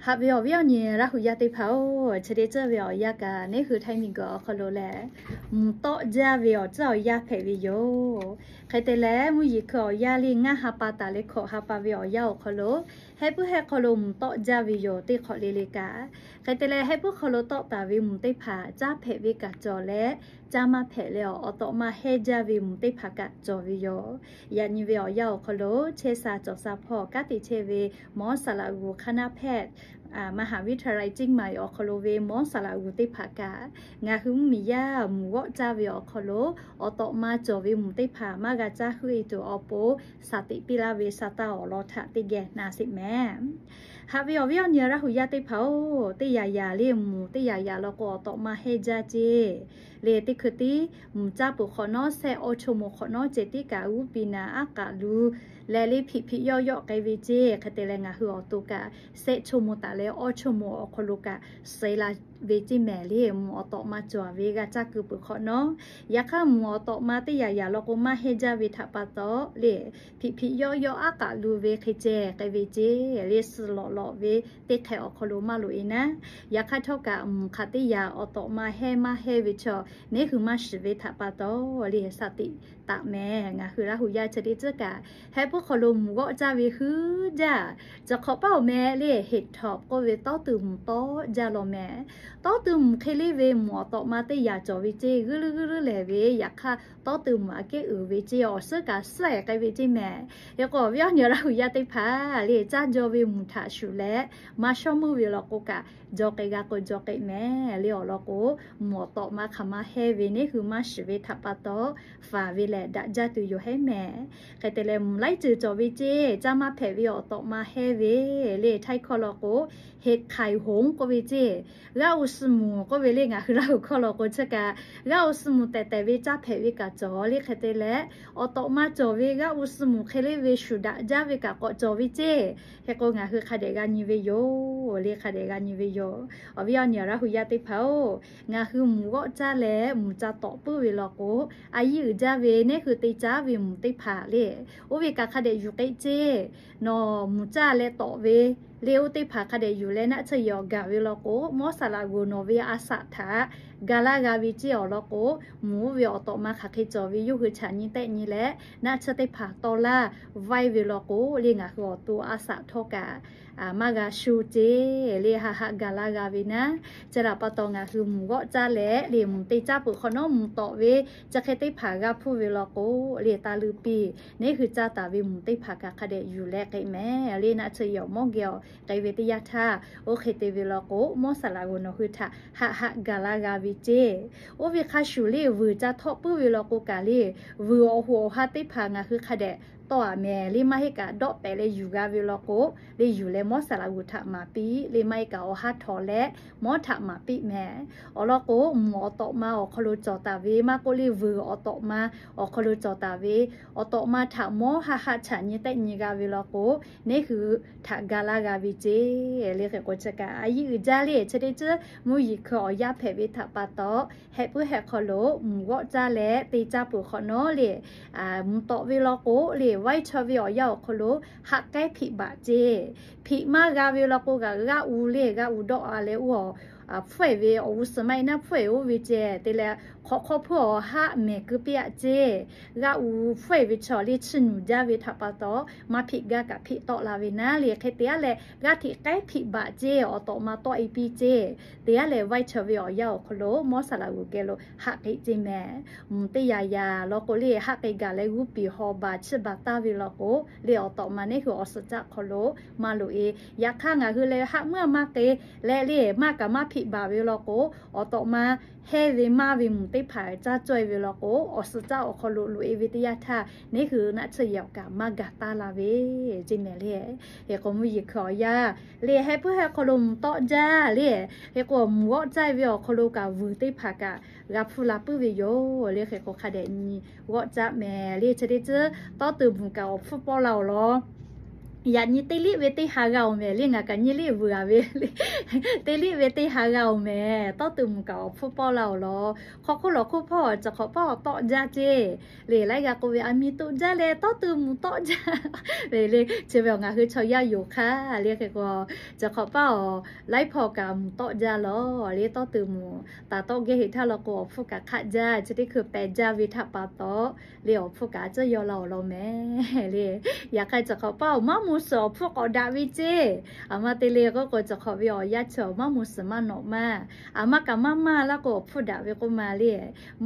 Haꞈ ve awˬ viˉ awˬ nyi Laˇ hu yaˇ teˇ hpaˍ-oˬ, chi teˇ ceuˬ ve awˬ yanˇ kaꞈ neˇ hui Htaiˇ miˬguiˬ awˬ hk'aw lo lehˬ, mvuhˇ tawˆ jaˇ ve awˬ ceuˬ awˬ yanˇ hpehꞈ ve yoˬ. Hk'e te leh, mvuhˇ yeˬ hkui awˬ yanˇ liˇ ngaˇ ha pa taˍ leh hkawꞈ ha pa ve awˬ yanˇ awˬ hk'aw lo, heh puiˉ heh hk'aw lo mvuhˇ tawˆ jaˇ ve yoˬ teˇ hk'awꞈ le le kaꞈ. Hk'e te leh, heh puiˉ hk'aw lo tawˆ taˍ ve mvuhˇ teˇ hpaˍ caˇ hpehꞈ ve kaꞈ cawˬ leh, caˇ maˇ hpehꞈ leh awˬ tawꞈ ma hehˇ jaˇ ve mvuhˇ teˇ hpaˍ kaꞈ cawˬ ve yoˬ. Yaꞈ nyi ve awˬ yanˇ awˬ hk'aw lo, chehˇ sha cawˬ sha hpawˇ kanˉ te chehˇ ve Mawˇ Saˍ laꞈ g'uˬ hk'aˇ naˆ hpehˇ มหาวิทยาลัยเชียงใหม่ awˬ hk'aw lo ve Mawˇ Saˍ laꞈ g'uˬ teˇ hpaˍ kaꞈ, ngaˬ hui mvuhˇ miˬ yaˇ mvuhˇ g'awˆ caˇ ve awˬ hk'aw lo, awˬ tawꞈ ma cawˬ ve mvuhˇ teˇ hpaˍ maˇ g'a caˇ heuˆ e tuˬ awˬ pon, shaˍ tiꞈ piˇ laˇ ve sha taˇ awˬ lawn htaꞈ teˇ geh na sheˍ mehˍ. Haꞈ ve awˬ viˉ awˬ nyi Laˇ hu yaˇ teˇ hpaˍ-oˬ, teˇ yaꞈ yaꞈ le mvuhˇ teˇ yaꞈ yaꞈ law k'o awˬ tawꞈ ma hehˇ jaˇ ceˇ. Le teˇ hkui tiˉ mvuhˇ caˇ peuˬ hk'awꞈ nawˉ, shehˆ awˇ chaw moˍ hk'awꞈ nawˉ ceh tiˉ kaꞈ g'uˇ piˍ naˍ aˉ k'aꞈ lu leh le hpiꞈ hpiꞈ yawˆ yawˆ k'ai ve ceˇ. Hk'e te leh, ngaˬ hui awˬ to kaꞈ shehˆ chaw moˍ taˍ leh awˇ chaw moˍ awˬ hk'aw lo kaꞈ suh la ve ceˇ mehˍ le. Mvuhˇ awˬ tawꞈ ma cawˬ ve g'a caˇ keu peuˬ hk'awꞈ nawˉ, yaꞈ hk'aˇ mvuhˇ awˬ tawꞈ ma teˇ yaꞈ yaꞈ law k'o maˇ hehˇ jaˇ ve htaꞈ pa taw le, hpiꞈ hpiꞈ yawˆ yawˆ aˉ k'aꞈ lu ve hk'e ceh k'ai ve ceˇ. Le suh lawꞈ lawꞈ ve teˇ hk'e awˬ hk'aw lo maˇ loꞈ e naˉ, yaꞈ hk'aˇ htawˇ kaꞈ mvuhˇ hk'aˬ teˇ yaꞈ awˬ tawꞈ ma hehˇ maˇ hehˇ ve chaw neˇ hui maˇ shiˍ ve htaꞈ pa taw le, shaˍ tiꞈ taˍ mehˍ. Ngaˬ hui Laˇ hu yaˇ chi teˇ ceuˬ kaꞈ, heh puiˉ hk'aw lo mvuhˇ g'awˆ caˇ ve hui jaˇ. Chi hk'awꞈ paˉ awˬ meh le, heˍ htawꞈ k'oˆ ve tawˇ tuˬ mvuhˇ tawˆ jaˇ law mehˍ. Tawˇ tuˬ mvuhˇ hk'e le ve mvuhˇ awˬ tawꞈ ma teˇ yaꞈ cawˬ ve ceˇ, g'uiˇ leuˉ g'uiˇ leuˉ leh ve, yaꞈ hk'aˇ tawˇ tuˬ mvuhˇ aꞈ kehˉ uiˍ ve ceˇ, awˬ suhˉ kaꞈ suhˉ e k'ai ve ceˇ mehˍ. Hk'e k'o, awˬ viˉ awˬ nyi Laˇ hu yaˇ teˇ hpaˍ le, caˇ jaw ve mvuhˇ htaꞈ shuˍ leh maˇ shawˉ meuˇ ve law k'o kaꞈ, jaw k'ai g'a k'o jaw k'ai mehˍ. Le awˬ lawn k'o, mvuhˇ awˬ tawꞈ ma hk'aˬ ma hehˇ ve neˇ hui maˇ shiˍ ve htaꞈ pa taw, faˍ ve lehˬ daꞈ jaˇ tuˬ yoˬ hehˉ mehˍ. Hk'e te leh, mvuhˇ laiˉ ceuˬ cawˬ ve ceˇ, caˇ maˇ hpehꞈ ve awˬ tawꞈ ma hehˇ ve le, Htaiˇ hkawˇ law k'o, heˍ htaiˍ hoˍ k'oˆ ve ceˇ, g'aˇ u suh mvuhˇ k'oˆ ve le. Ngaˬ hui Laˇ hu hkawˇ law k'o chi kaꞈ, g'aˇ u suh mvuhˇ tehˬ tehˬ ve caˇ hpehꞈ ve kaꞈ cawˬ le. Hk'e te leh, awˬ tawꞈ ma cawˬ ve g'aˇ u suh mvuhˇ hk'e le ve shuˍ daꞈ jaˇ ve kaꞈ k'awꞈ cawˬ ve ceˇ. Hk'e k'o, ngaˬ hui hk'a dehꞈ g'a nyi ve yoˬ le, hk'a dehꞈ g'a nyi ve yoˬ. Awˬ viˉ awˬ nyi Laˇ hu yaˇ teˇ hpaˍ-oˬ, ngaˬ hui mvuhˇ g'awˆ caˇ leh mvuhˇ caˇ tawꞈ puiˉ ve law k'o, a yiˇ uiˍ jaˇ ve neˇ hui te caˉ ve mvuhˇ teˇ hpaˍ le, oˇ ve kaꞈ hk'a dehꞈ yuˬ k'ai ceˇ. Nawˬ mvuhˇ caˇ leh tawꞈ ve le, oˇ teˇ hpaˍ hk'a dehꞈ yuˬ leh naˆ tsuhˇ yehˬ awˬ gaˬ ve law k'o, Mawˇ Saˍ laꞈ g'uˬ nawˬ ve a shaꞈ htaꞈ ga laˇ g'a ve ceˇ awˬ lawn k'o, mvuhˇ oˇ ve awˬ tawꞈ ma hk'aˬ hk'e cawˬ ve yawˇ hui chaꞈ nyi tehˆ nyi leh naˆ tsuhˇ teˇ hpaˍ tawˇ laˇ vaiˇ ve law k'o le, ngaˬ hui awˬ to a shaꞈ htawˇ kaꞈ maˇ g'a shu ceˇ. Le haꞈ haꞈ gaˬ laˇ g'a ve naˉ, chi htaꞈ pa taw ngaˬ hui mvuhˇ g'awˆ caˇ leh le mvuhˇ te caˇ peuˬ hk'awꞈ nawˉ mvuhˇ tawꞈ ve chi hk'e teˇ hpaˍ g'a hpuˇ ve law k'o le, taˇ leuˇ piˇ. Neˇ hui caˇ taˍ ve mvuhˇ teˇ hpaˍ kaꞈ hk'a dehꞈ yuˬ leh k'ai mehˍ. Le naˆ tsuhˇ yehˬ awˬ mawˇ geh awˬ k'ai ve teˇ yanˇ htaˇ, oˇ hk'e te ve law k'o, Mawˇ Saˍ laꞈ g'uˬ nawˬ hui htaꞈ haꞈ haꞈ gaˬ laˇ g'a ve ceˇ. Oˇ ve hk'a shuˍ le, vuiˬ caˇ htawˆ puiˉ ve law k'o kaꞈ le, vuiˬ awˬ hoꞈ awˬ ha teˇ hpaˍ ngaˬ hui hk'a dehꞈ tawˆ a mehˍ. Le maˇ heˆ kaꞈ dawˆ pehˍ leh yuˬ g'a ve law k'o, le yuˬ leh Mawˇ Saˍ laꞈ g'uˬ htaꞈ maˍ piˇ. Le maˇ heˆ kaꞈ awˬ haˉ htawꞈ leh mawˇ htaꞈ maˍ piˇ mehˍ. Awˬ lawn k'o, mvuhˇ awˬ tawꞈ ma awˬ hk'aw lo cawˬ taˍ ve maˇ k'oˆ le, vuiˬ awˬ tawꞈ ma awˬ hk'aw lo cawˬ taˍ ve awˬ tawꞈ ma htaꞈ mawˇ haˆ haˆ chaꞈ nyi tehˆ nyi g'a ve law k'o, neˇ hui htaꞈ ga laˇ g'a ve ceˇ. Le hk'e k'o chi kaꞈ a yiˇ uiˍ jaˇ le, chi teˇ ceuˬ mvuhˇ yeˬ hkui awˬ yanˇ hpehꞈ ve htaꞈ pa taw, heh puiˉ heh hk'aw lo mvuhˇ g'awˆ caˇ leh te caˇ peuˬ hk'awꞈ nawˉ le, mvuhˇ tawꞈ ve law k'o le, vaiˇ chaw ve awˬ yanˇ awˬ hk'aw lo haˆ k'ehˉ hpiꞈ baˬ ceˇ. Hpiꞈ maˇ g'a ve law k'o kaꞈ, g'aˇ u le g'aˇ u dawˆ a leh oˇ a hpfuhˆ e ve awˬ g'uˇ suhˍ maˇ e naˉ hpfuhˆ e oˇ ve ceh te leh, hk'awꞈ hk'aw hpuˇ awˬ haˆ mehˍ keu piˇ aꞈ ceˇ. G'aˇ u hpfuhˆ e ve chaw le chi nuˬ jaˇ ve htaꞈ pa taw, maˇ hpiꞈ gaˇ kaꞈ hpiꞈ tawˆ la ve naˉ le. Hk'e te a leh g'aˇ hteꞈ k'ehˉ hpiꞈ baˬ ceˇ, awˬ tawꞈ ma tawˆ e piˇ ceˇ. Te a leh vaiˇ chaw ve awˬ yanˇ awˬ hk'aw lo Mawˇ Saˍ laꞈ g'uˬ geh lo haˆ k'ai ceˇ mehˍ. Mvuhˇ teˇ yaꞈ yaꞈ law k'o le, haˆ k'ai gaˬ leh g'uˇ piˍ haw baˬ chiˇ baˬ taˍ ve law k'o le, awˬ tawꞈ ma neˇ hui awˬ suhˍ caˆ hk'aw lo maˇ loꞈ e. Yaꞈ hk'aˇ ngaˬ hui leh haˆ meuˇ maˇ k'ai leh le, maˇ kaꞈ maˇ hpiꞈ baˬ ve law k'o, awˬ tawꞈ ma hehˇ ve maˇ ve mvuhˇ teˇ hpaˍ caˇ cawˇ e ve law k'o, awˬ suhˍ caˆ awˬ hk'aw lo loꞈ e ve teˇ yanˇ htaˇ, neˇ hui naˆ tsuhˇ yehˬ awˬ kaꞈ maˇ gaˬ taˍ la ve ceˇ mehˍ le. Hk'e k'o mvuhˇ yeˬ hkui awˬ yanˇ le, heh puiˉ heh hk'aw lo mvuhˇ tawˆ jaˇ le. Hk'e k'o mvuhˇ g'awˆ caˇ ve awˬ hk'aw lo kaꞈ vuiˬ teˇ hpaˍ kaꞈ g'a hpuˇ la puiˉ ve yoˬ le. Hk'e k'o hk'a dehꞈ nyi g'awˆ caˇ mehˍ le. Chi teˇ ceuˬ tawˇ tuˬ mvuhˇ kaꞈ awˬ hpfuhˇ pawˆ la awˬ lawn Yaꞈ nyi teˇ liˆ ve teˇ ha g'a-oˬ mehˍ le, ngaˬ kaꞈ nyi liˆ vuiˬ-a ve le. Teˇ liˆ ve teˇ ha g'a-oˬ mehˍ, tawˇ tuˬ mvuhˬ kaꞈ awˬ hpfuhˇ pawˆ la-oˬ law. Hk'aw hk'oˆ lawˬ hk'oˆ hpawˇ Cawˬ hk'awꞈ paˉ awˬ tawˆ jaˇ ceˇ le. Laiˉ g'a k'oˆ ve, a mi toˆ jaˇ leh tawˇ tuˬ mvuhˬ tawˆ jaˇ ve le. Chi ve awˬ ngaˬ hui chaw yaˇ yoˬ hk'aˇ le. Hk'e k'o, Cawˬ hk'awꞈ paˉ awˬ laiˉ hpawˇ kaꞈ mvuhˬ tawˆ jaˇ law le. Tawˇ tuˬ mvuhˬ taˍ tawˆ geh heꞈ htaˇ law k'o, awˬ hpfuhˇ kaꞈ hk'aˆ jaˇ. Chi teˇ hkui pehˬ jaˇ ve htaꞈ pa taw le, awˬ hpfuhˇ kaꞈ a tcuhˉ yaw la-oˬ law mehˍ le. Yaꞈ hk'aˇ Cawˬ hk'awꞈ paˉ awˬ maˇ mvuh suhˍ awˬ hpfuhˇ k'awꞈ daꞈ ve ceˇ. A ma te le k'oˆ k'o, Cawˬ hk'awꞈ ve awˬ yaˇ chi awˬ maˇ mvuh suhˍ maˇ nawꞈ maˇ. A ma kaꞈ maˇ maˇ laˇ k'o, awˬ hpfuhˇ daꞈ ve k'oˆ ma le.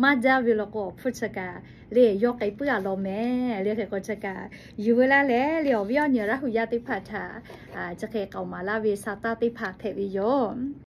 Maˇ jaˇ ve law k'o, awˬ hpfuhˇ chi kaꞈ le yawˇ k'ai puiˉ-a law mehˍ le. Hk'e k'o chi kaꞈ yuˬ veu laˇ leh le, awˬ viˉ awˬ nyi Laˇ hu yaˇ teˇ hpaˍ htaꞈ chi hk'e k'aoˍ maˍ laˇ ve sa taˇ teˇ hpaˍ hpehꞈ ve yoˬ.